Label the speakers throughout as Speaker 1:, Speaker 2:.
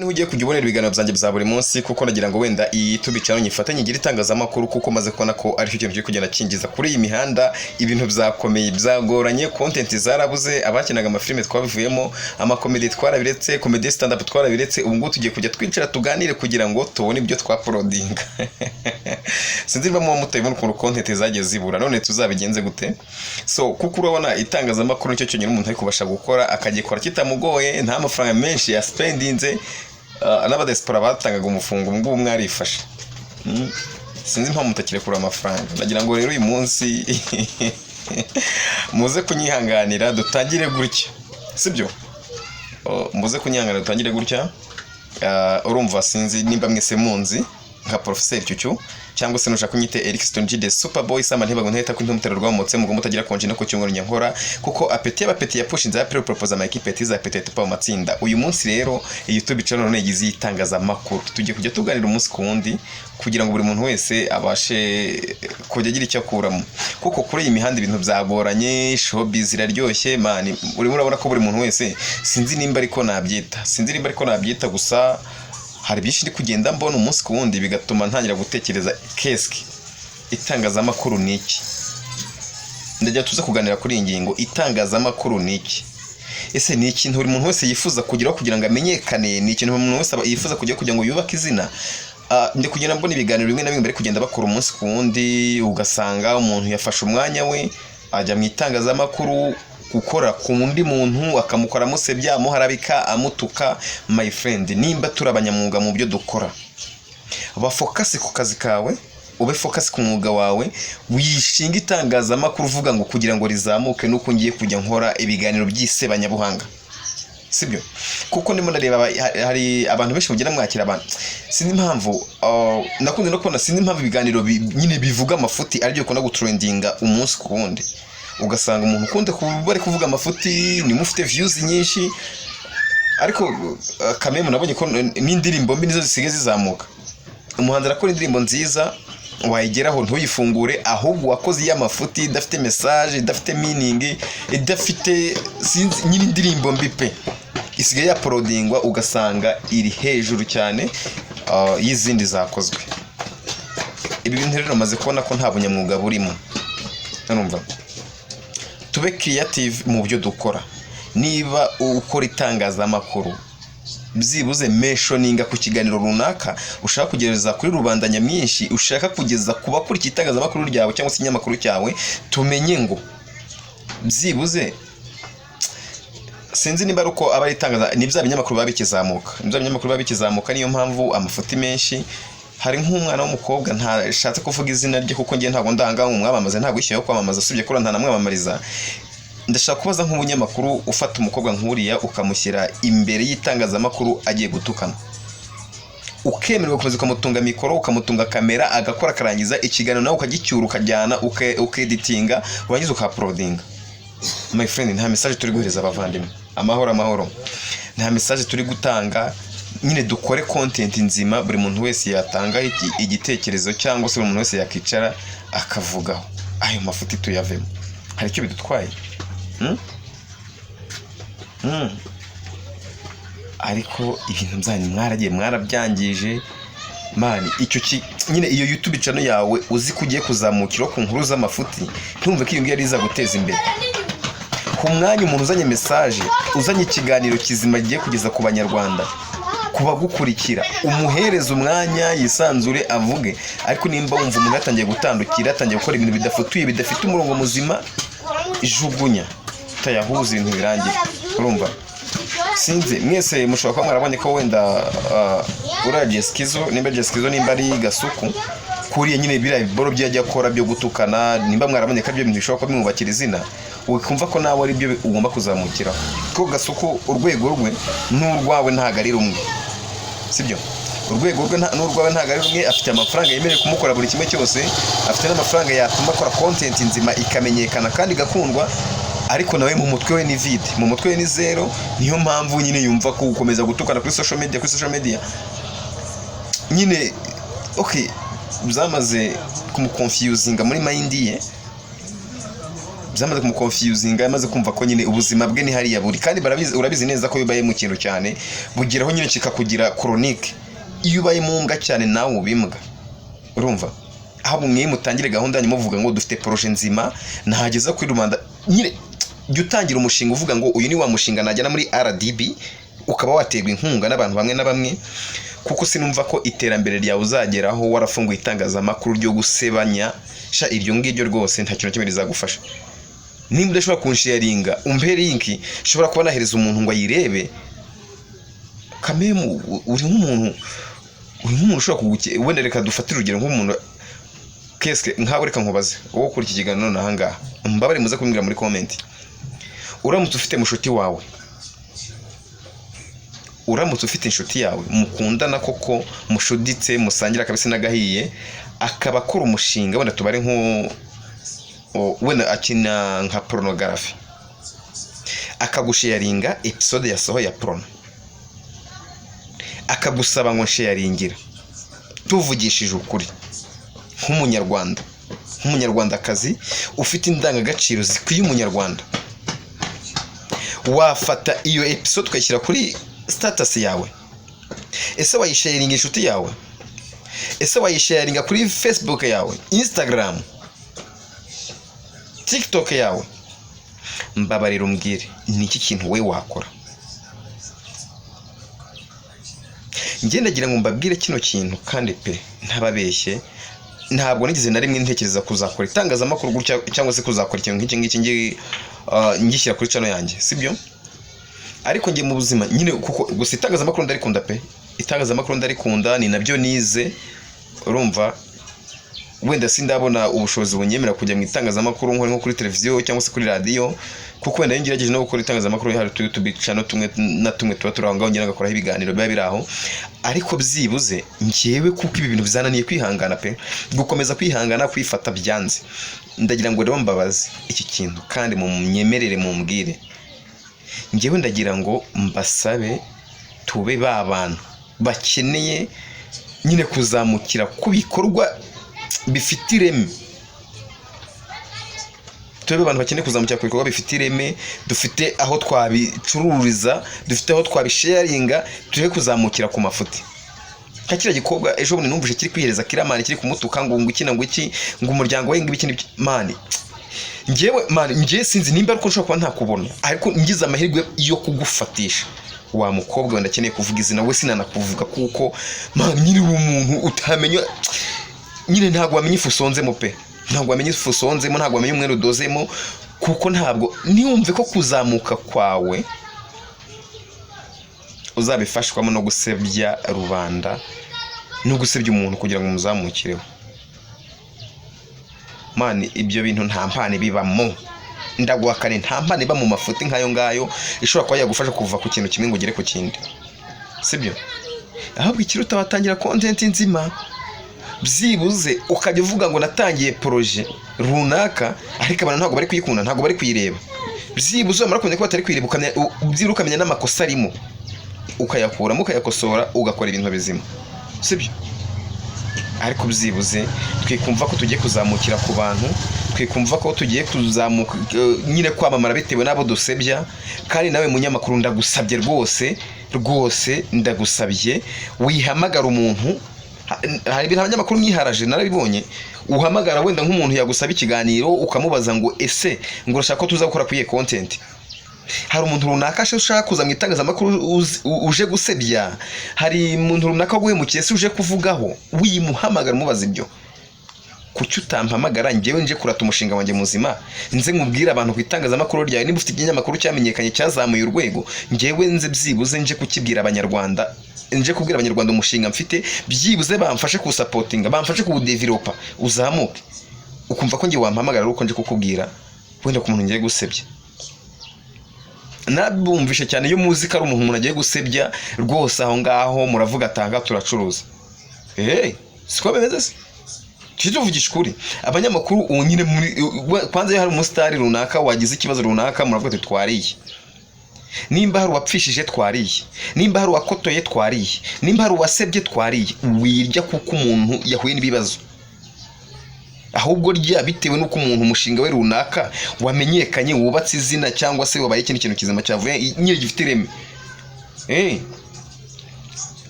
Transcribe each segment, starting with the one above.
Speaker 1: Niho ugiye kujya ubonera ibiganiro byanjye bya buri munsi, kuko nagira ngo wenda iyi YouTube channel nyifatanye ngire itangazamakuru, kuko maze kubona ko aricyo kintu kiri kugenda kinjiza kuri iyi mihanda. Ibintu byakomeye, byagoranye, content zarabuze. Abakinaga amafilime twabivuyemo, amakomedi twarabiretse, comedy stand up twarabiretse. Ubu ngubu tugiye kujya twicara tuganire kugira ngo tubone ibyo twauploadinga. Sinzi niba muba mutabibona ukuntu content zagiye zibura. None tuzabigenze gute? So kuko urabona itangazamakuru nicyo cyonyine umuntu ari kubasha gukora, akagikora kitamugoye, nta mafaranga menshi ya spendinze. N'abadiaspora batangaga umufungo, ubu ngubu mwarifashe. Sinzi impamvu mutakirekura amafaranga. Ndagira ngo rero uyu munsi muze kunyihanganira dutangire gutya, sibyo? Oh, muze kunyihanganira dutangire gutya. Urumva, sinzi nimba mwese munzi nka Professeur Cyucyu, cyangwa se nushaka unyite Eric Stone G the Superboy sama ntibago nteta ko intumutero rwamutse mugo mutagira konji no ku cyumweru nyankora, kuko apeti y'abapeti yapushinze ya pre propose ama équipe tiza apeti tupa mu matsinda. Uyu munsi rero iyi YouTube channel none igize itangazamakuru, tugiye kujya tuganira umunsi ku wundi kugira ngo buri muntu wese abashe kujya agira icyo akuramo, kuko kuri iyi mihanda ibintu byagoranye. Showbiz iraryoshye man, urimo urabona ko buri muntu wese, sinzi nimba ariko nabyita, sinzi nimba ariko nabyita, gusa hari byinshi ndi kugenda mbona umunsi ku wundi, bigatuma ntangira gutekereza: keski itangazamakuru ni iki? Ndajya tuza kuganira kuri iyi ngingo: itangazamakuru ni iki? Ese ni ikintu buri muntu wese yifuza kugeraho kugira ngo amenyekane? Ni ikintu buri muntu wese yifuza kugeraho kugira ngo yubake izina? Ndi kugenda mbona ibiganiro bimwe na bimwe bari kugenda bakora umunsi ku wundi, ugasanga umuntu yafashe umwanya we ajya mu itangazamakuru gukora ku wundi muntu, akamukora amusebya, amuharabika, amutuka. My friend, nimba turi abanyamwuga mu byo dukora, ba focus ku kazi kawe, ube focus ku mwuga wawe. Wishinga itangazamakuru uvuga ngo kugira ngo rizamuke nuko ngiye kujya nkora ibiganiro by'isebanyabuhanga, sibyo? Kuko ndimo ndareba hari abantu benshi mugenda mwakira abantu, sinzi impamvu. Nakunze no kubona, sinzi impamvu ibiganiro nyine bivuga amafuti aribyo bikunda gutrendinga umunsi ku wundi, ugasanga umuntu ukunda kuba ari kuvuga amafuti nimwe ufite views nyinshi. Ariko kameme nabonye ko n'indirimbo mbi nizo zisigaye zizamuka. Umuhanzi arakora indirimbo nziza, wayigeraho ntuyifungure, ahubwo wakoze iy'amafuti idafite message, idafite meaning, idafite, sinzi nyine, indirimbo mbi pe isigaye yauploadingwa, ugasanga iri hejuru cyane y'izindi zakozwe. Ibi bintu rero maze kubona ko nta bunyamwuga burimo. Urumva, tube creative mu byo dukora. Niba ukora itangazamakuru, byibuze mentioninga ku kiganiro runaka ushaka kugeza kuri rubanda nyamwinshi, ushaka kugeza ku bakurikiye itangazamakuru ryawe cyangwa se ikinyamakuru cyawe, tumenye ngo byibuze, sinzi niba ari uko aba ari itangaza, ni bya binyamakuru biba bikizamuka, ni bya binyamakuru biba bikizamuka, niyo mpamvu amafuti menshi. Hari nk'umwana w'umukobwa, ntashatse kuvuga izina rye kuko ngiye ntabwo ndanga umwamamaze, ntabwo yishyuye kwamamaza, usibye ko ntanamwamamariza. Ndashaka kubaza nk'umunyamakuru ufata umukobwa nk'uriya ukamushyira imbere y'itangazamakuru agiye gutukana, ukemererwa gukomeza ukamutunga mikoro, ukamutunga kamera, agakora akarangiza ikiganiro, nawe ukagicyura, ukajyana ukeditinga, warangiza ukauploadinga. My friend, nta message turi guhereza abavandimwe. Amahoro, amahoro. Nta message turi gutanga. Nyine dukore content nzima buri muntu wese yatanga igitekerezo, cyangwa se buri muntu wese yakicara akavugaho. Ayo mafuti tuyavemo. Hari icyo bidutwaye? Hmm? Ariko ibintu byanyu mwaragiye mwarabyangije man. Icyo nyine iyo YouTube channel yawe uzi ko ugiye kuzamukiraho ku nkuru z'amafuti, ntumve ko iyo ngiyo ari iza guteza imbere. Ku mwanya umuntu uzanye message, uzanye ikiganiro kizima agiye kugeza ku Banyarwanda, ku bagukurikira, umuhereza umwanya yisanzure avuge. Ariko nimba wumva umuntu yatangiye gutandukira, yatangiye gukora ibintu bidafutuye, bidafite umurongo muzima, jugunya utayahuza, ibintu birangira. Urumva, sinzi, mwese mushobora kuba mwarabonye ko wenda uriya Jesikizo, nimba Jesikizo, nimba ari Gasuku, kuriya nyine biriya biboro byo ajya akora byo gutukana, nimba mwarabonye ko aribyo bintu bishobora kuba bimwubakira izina, ukumva ko nawe ari byo ugomba kuzamukiraho, kuko Gasuku urwego rwe n'urwawe ntabwo ari rumwe, sibyo? Urwego rwe n'urwawe ntabwo ari rumwe. Afite amafaranga yemerewe kumukora buri kimwe cyose, afite n'amafaranga yatuma akora content nzima ikamenyekana kandi igakundwa, ariko nawe mu mutwe we ni vide, mu mutwe we ni zero. Niyo mpamvu nyine yumva ko gukomeza gutukana kuri social media, kuri social media nyine, okay, byamaze kumuconfusinga muri mind ye. Byamaze kumuconfusinga, yamaze kumva ko nyine ubuzima bwe ni hariya buri. Kandi barabizi, urabizi neza ko iyo ubaye mu kintu cyane bugeraho nyine kikakugira chronique. Iyo ubaye mu mbwa cyane, nawe uba imbwa. Urumva, ahubwo mwe mutangire gahunda yanyu muvuga ngo dufite projet nzima nahageza kuri rubanda. Nyine jya utangira umushinga uvuga ngo uyu ni wa mushinga najyana muri RDB, ukaba waterwa inkunga n'abantu bamwe na bamwe, kuko sinumva ko iterambere ryawe uzageraho warafunguye itangazamakuru ryo gusebanya. Sha, iryo ngiryo rwose nta kintu na kimwe rizagufasha. Nimba udashobora kunsharinga, umpe link nshobora kuba nahereza umuntu ngo ayirebe. Kamemu, uri nk'umuntu ushobora kuguke. Wenda reka dufate urugero nk'umuntu keske nkawe. Reka nkubaze wowe ukora iki kiganiro none ahangaha, mbabare muze kumbwira muri comment. Uramutse ufite mushuti wawe, uramutse ufite inshuti yawe mukundana koko, mushuditse, musangira akabisi n'agahiye, akaba akora umushinga, wenda tubare nko wenda akina nka pornography, akagusharinga episode yasohoye ya porno, akagusaba ngo nsharingira, tuvugishije ukuri, nk'umunyarwanda, nk'umunyarwandakazi ufite indangagaciro zikwiye umunyarwanda, wafata iyo episode ukayishyira kuri status yawe? Ese wayisharinga inshuti yawe? Ese wayisharinga kuri Facebook yawe, Instagram, TikTok yawe? Mbabarira umbwire, ni iki kintu we wakora? Njye ndagira ngo mbabwire kino kintu kandi pe, ntababeshye, ntabwo nigeze na rimwe ntekereza kuzakora itangazamakuru gutya cyangwa se kuzakora ikintu nk'iki ngiki ngishyira kuri channel yanjye, sibyo? Ariko njye mu buzima nyine, kuko gusa itangazamakuru ndarikunda pe, itangazamakuru ndarikunda, ni nabyo nize. Urumva, wenda sindabona ubushobozi bunyemera kujya mu itangazamakuru nko kuri televiziyo cyangwa se kuri radiyo, kuko wenda iyo ngerageje no gukora itangazamakuru hari utu YouTube channel tumwe na tumwe tuba turi aho ngaho, ngira ngakoraho ibiganiro biba biri aho. Ariko byibuze njyewe, kuko ibi bintu bizananiye kwihangana pe, gukomeza kwihangana, kwifata byanze, ndagira ngo rero mbabaze iki kintu kandi munyemerere mumbwire. Njyewe ndagira ngo mbasabe tube ba bantu bakeneye nyine kuzamukira ku bikorwa bifite ireme, tube abantu bakeneye kuzamukira ku bikorwa bifite ireme, dufite aho twabicururiza, dufite aho twabisharinga, tureke kuzamukira ku mafuti nka kiriya gikobwa ejo bundi numvise kiri kwihereza Killaman, kiri kumutuka ngo iki na ngo iki, ngo umuryango we ngo ibiki n'ibiki. Man, njyewe, man, njyewe sinzi nimba ariko nshobora kuba ntakubona, ariko ngize amahirwe yo kugufatisha, wa mukobwa wenda akeneye kuvuga izina we, sinanakuvuga, kuko man, nyine uri umuntu utamenya nyine, ntabwo wamenya ifu usonzemo pe, ntabwo wamenya ifu usonzemo, ntabwo wamenya umwenda udozemo, kuko ntabwo ntiwumve ko kuzamuka kwawe uzabifashwamo no gusebya rubanda, no gusebya umuntu kugira ngo umuzamukireho. Man, ibyo bintu nta mpano bibamo, ndaguhakane, nta mpano iba mu mafuti nk'ayo ngayo ishobora kuba yagufasha kuva ku kintu kimwe ngo ugere ku kindi, sibyo? Ahubwo ikiruta watangira content nzima, byibuze ukajya uvuga ngo natangiye projet runaka, ariko abantu ntabwo bari kuyikunda, ntabwo bari kuyireba. Byibuze wamara kumenya ko batari kuyireba, byibura ukamenya n'amakosa arimo, ukayakuramo, ukayakosora, ugakora ibintu bizima, sibyo? Ariko byibuze twikumva ko tugiye kuzamukira ku bantu, twikumva ko tugiye kuzamuka nyine kwamamara bitewe n'abo dusebya. Kandi nawe munyamakuru, ndagusabye rwose, rwose ndagusabye, wihamagara umuntu. Hari ibintu abanyamakuru mwiharaje, narabibonye. Uhamagara wenda nk'umuntu yagusaba ikiganiro, ukamubaza ngo ese ngo urashaka ko tuza gukora kuri iyi content? Hari umuntu runaka ushaka kuza mu itangazamakuru uje gusebya? Hari umuntu runaka waguhemukiye se uje kuvugaho? Wimuhamagara umubaza ibyo. Kuki utampamagara njyewe nje kurata umushinga wanjye muzima, nze nkubwire abantu ku itangazamakuru ryawe? Niba ufite ikinyamakuru cyamenyekanye, cyazamuye urwego, njyewe nze byibuze nje kukibwira abanyarwanda, nje kubwira abanyarwanda umushinga mfite, byibuze bamfashe kuwusupportinga, bamfashe kuwudevelopa uzamuke. Ukumva ko njye wampamagara ari uko nje kukubwira wenda ku muntu ngiye gusebya? Nabumvishe cyane, iyo muzi ko ari umuntu agiye gusebya rwose, aho ngaho muravuga atanga turacuruza. Eee, siko bimeze se? Tujye tuvugisha ukuri. Abanyamakuru ubu nyine muri kwanza, iyo hari umusitari runaka wagize ikibazo runaka, muravuga ati twariye. Nimba hari uwapfishije, twariye. Nimba hari uwakotoye, twariye. Nimba hari uwasebye, twariye. Wirya kuko umuntu yahuye n'ibibazo. Ahubwo rya bitewe n'uko umuntu umushinga we runaka wamenyekanye, wubatse izina, cyangwa se wabaye ikindi kintu kizima cyavuye nyine gifite ireme.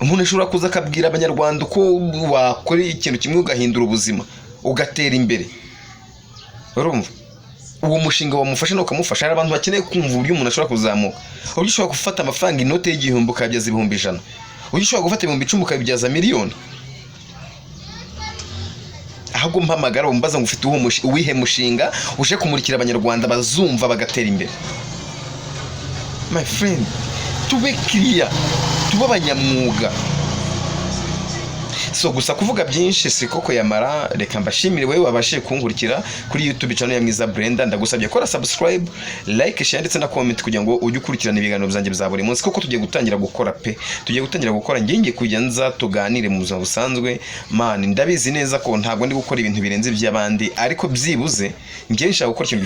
Speaker 1: Umuntu ashobora kuza akabwira Abanyarwanda uko wakora ikintu kimwe ugahindura ubuzima, ugatera imbere. Urumva uwo mushinga wamufasha nawe ukamufasha. Hari abantu bakeneye kumva uburyo umuntu ashobora kuzamuka, uburyo ushobora gufata amafaranga, inote y'1000 ukayabyaza 100,000, uburyo ushobora gufata 10,000 ukabibyaza miliyoni. Ahubwo mpamagara umbaza ngo ufite uwihe mushinga uje kumurikira Abanyarwanda bazumva bagatera imbere? My friend, tube kiriya, tube abanyamwuga. So gusa kuvuga byinshi si koko yamara. Reka mbashimire wowe wabashije kunkurikira kuri YouTube channel ya Mwiza Brenda. Ndagusabye kora subscribe, like, share ndetse na comment kugira ngo ujye ukurikirana ibiganiro byanjye bya buri munsi, kuko tugiye gutangira gukora pe, tugiye gutangira gukora. Ngiye kujya nza tuganire mu buzima busanzwe. Man, ndabizi neza ko ntabwo ndi gukora ibintu birenze iby'abandi, ariko byibuze ngiye nshaka gukora ikintu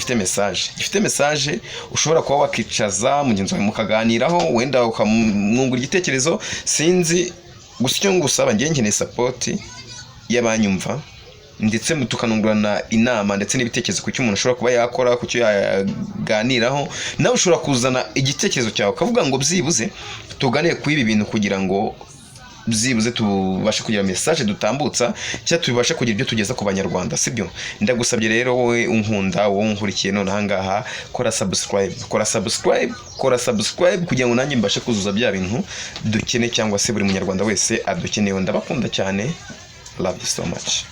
Speaker 1: gifite message ushobora kuba wakicaza mugenzi wawe mukaganiraho, wenda ukamwungura igitekerezo, sinzi. Gusa icyo ngusaba, ngiye nkeneye support y'abanyumva, ndetse tukanungurana inama ndetse n'ibitekerezo ku cyo umuntu ashobora kuba yakora, ku cyo yaganiraho. Nawe ushobora kuzana igitekerezo cyawe ukavuga ngo byibuze tuganire kuri ibi bintu, kugira ngo byibuze tubashe kugira message dutambutsa, cyangwa tubashe kugira ibyo tugeza ku Banyarwanda, sibyo? Ndagusabye rero, wowe unkunda, wowe unkurikiye none ahangaha, kora subscribe, kora subscribe, kora subscribe, kugira ngo nanjye mbashe kuzuza bya bintu dukeneye, cyangwa se buri Munyarwanda wese adukeneyeho. Ndabakunda cyane, love you so much.